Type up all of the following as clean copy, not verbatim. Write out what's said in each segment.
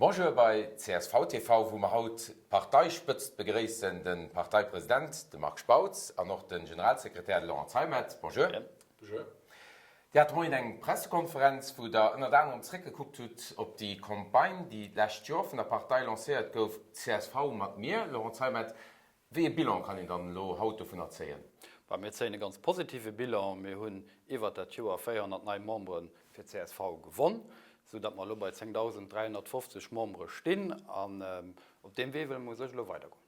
Bonjour bei csv TV, wou mer haut d'Parteispëtzt begréissen, de Parteipresident, de Marc Spautz, an och de Generalsekretär, de Laurent Zeimet. Bonjour. Bonjour. Dir hat de Moien eng Pressekonferenz, wou Der ënnert anerem zréckgekuckt hutt op déi Campagne, déi d'lescht Joer vun der Partei lancéiert gouf, csv mat mir. Laurent Zeimet, Wéi e Bilan kann een dann elo haut dovunner zéien? Bah, mir zéien e ganz positive Bilan. Mir hunn iwwert dat Joer 400 nei Membere fir csv gewonn, sou datt mer elo bei 10.350 Membere stinn. An op deem Wee wëlle mer u sech elo weidergoen.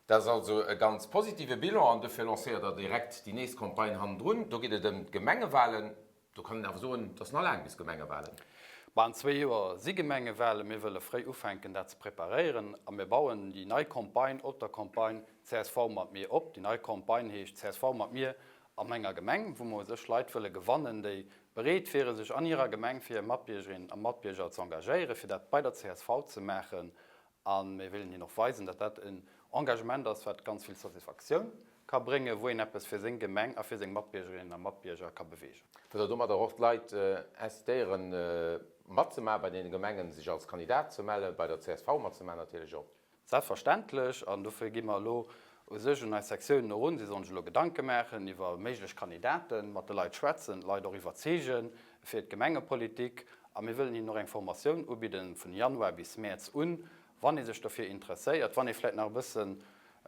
Dat ass also e ganz positive Bilan an dofir lancéiert Der direkt déi nächst Campagne hannendrun. Do geet et ëm d'Gemengewahlen. Do kann een awer soen, et ass nach laang bis Gemengewahlen. Bah, an zwee Joer si Gemengewahlen. Mir wëlle fréi ufänken, dat ze preparéieren. A mir bauen déi nei Campagne op der Campagne csv mat mir op. Déi nei Campagne heescht csv mat mir a menger Gemeng, wou mer u sech Leit wëlle gewannen, déi bereet wiere sech an hirer Gemeng fir hir Matbiergerinnen a Matbierger ze engagéieren, fir dat bei der csv ze maachen. A mir wëllen hinnen och weisen, datt dat en Engagement ass, wat ganz vill Satisfaktioun ka bréngen, wou een eppes fir seng Gemeng a fir seng Matbiergerinnen a Matbierger ka beweegen. Wëllt Der domadder och d'Leit incitéieren, matzemaachen bei deene Gemengen, sech als Kandidat ze mellen, bei der csv matzemaachen natierlech och? Selbstverständlech. An dofir gi mer elo u sech un eis Sektiounen erun. Si sollen sech elo Gedanke maachen iwwer méiglech Kandidaten, mat de Leit schwätzen, d'Leit och iwwerzeege fir d'Gemengepolitik. A mir wëllen hinnen och eng Formatioun ubidden vun Januar bis Mäerz un, wann ee sech dofir interesséiert, wann ee vläicht nach e bëssen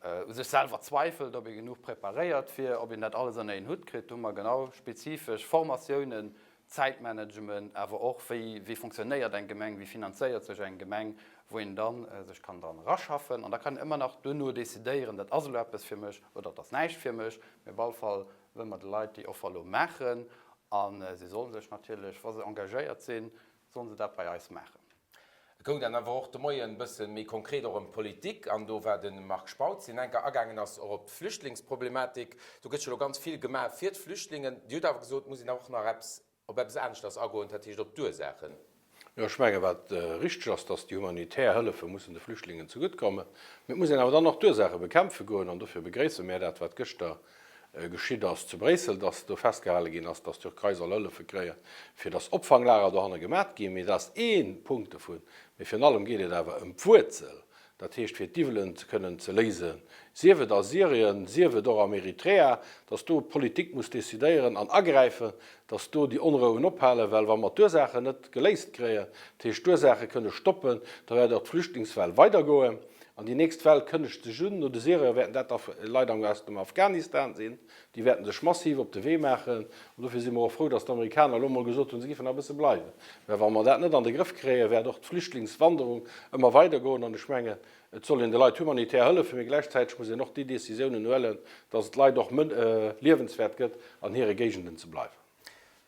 u sech selwer zweifelt, ob ee genuch preparéiert wier, ob een dat alles ënner een Hutt kritt. Do hu mer genau spezifesch Formatiounen, Zäitmanagement, awer och wéi wéi fonctionnéiert eng Gemeng, wéi finanzéiert sech eng Gemeng, wou een da sech kann dran eraschaffen. An da kann een ëmmer nach duerno decidéieren, dat ass elo eppes fir mech oder dat ass näischt fir mech. Mee op alle Fall wëlle mer de Leit déi Offer elo maachen a si solle sech natierlech, wa se engagéiert sinn, solle se dat bei eis maachen. Et goung dann awer och de Moien e bësse méi konkret och ëm d'Politik an do war de Marc Spautz, deen enker agaangen ass och op d'Flüchtlingsproblematik. Do gëtt jo elo ganz vill gemaach fir d'Flüchtlingen. Dir hutt awer gesot, et muss een awer och nach eppes op eppes aneschters agoen, dat heescht op d'Ursaachen. Jo, ech menge wat richteg ass, datt déi humanitär Hëllefe mussen de Flüchtlingen zegutt kommen. Mee et muss een awer dann och d'Ursaache bekämpfe goen an dofir begréisse mär dat, wat gëschter geschitt ass zu Bréissel, dass do festgehale ginn ass, dass d'Türkei soll Hëllefe kréien, fir dass Opfanglager dohanne gemat ginn. Mee dat ass ee Punkt dovun. Mee virun allem geet et awer ëm d'Wuerzel, dat heescht fir d'Iwwelen kënnen ze léisen, sief et a Syrien, sief et och am Eritrea, dass do d'Politik muss decidéieren an agräifen, dass do déi Onrouen ophalen, well wa mer d'Ursaachen net geléist kréien, dat heescht d'Ursaache kënne stoppen, da wäert och d'Flüchtlingswell weidergoen. An déi nächst Well kënnegt sech un. No de Syrier wäerten dat da Leit aus dem Afghanistan sinn. Déi wäerten sech massiv op de Wee maachen. An dofir si mer och frou, datt d'Amerikaner elo emol gesot hunn, se giffen nach e bësse bleiwen. Well wa mer dat net an de Grëff kréien, wäert och d'Flüchtlingswanderung ëmmer weidergoen. An ech mengen, et soll een de Leit humanitär hëllefen, mee gläichzäiteg muss een och déi Decisiounen huelen, datt et Leit och liewenswäert gëtt, an hire Géigenden ze bleiwen.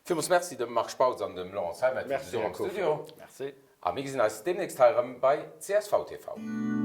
Villmools Merci dem Marc Spautz an dem Laurent Zeimet fir de Besuch am Studio. Merci. A mir gesinn eis deemnächst hei erëm bei csv TV.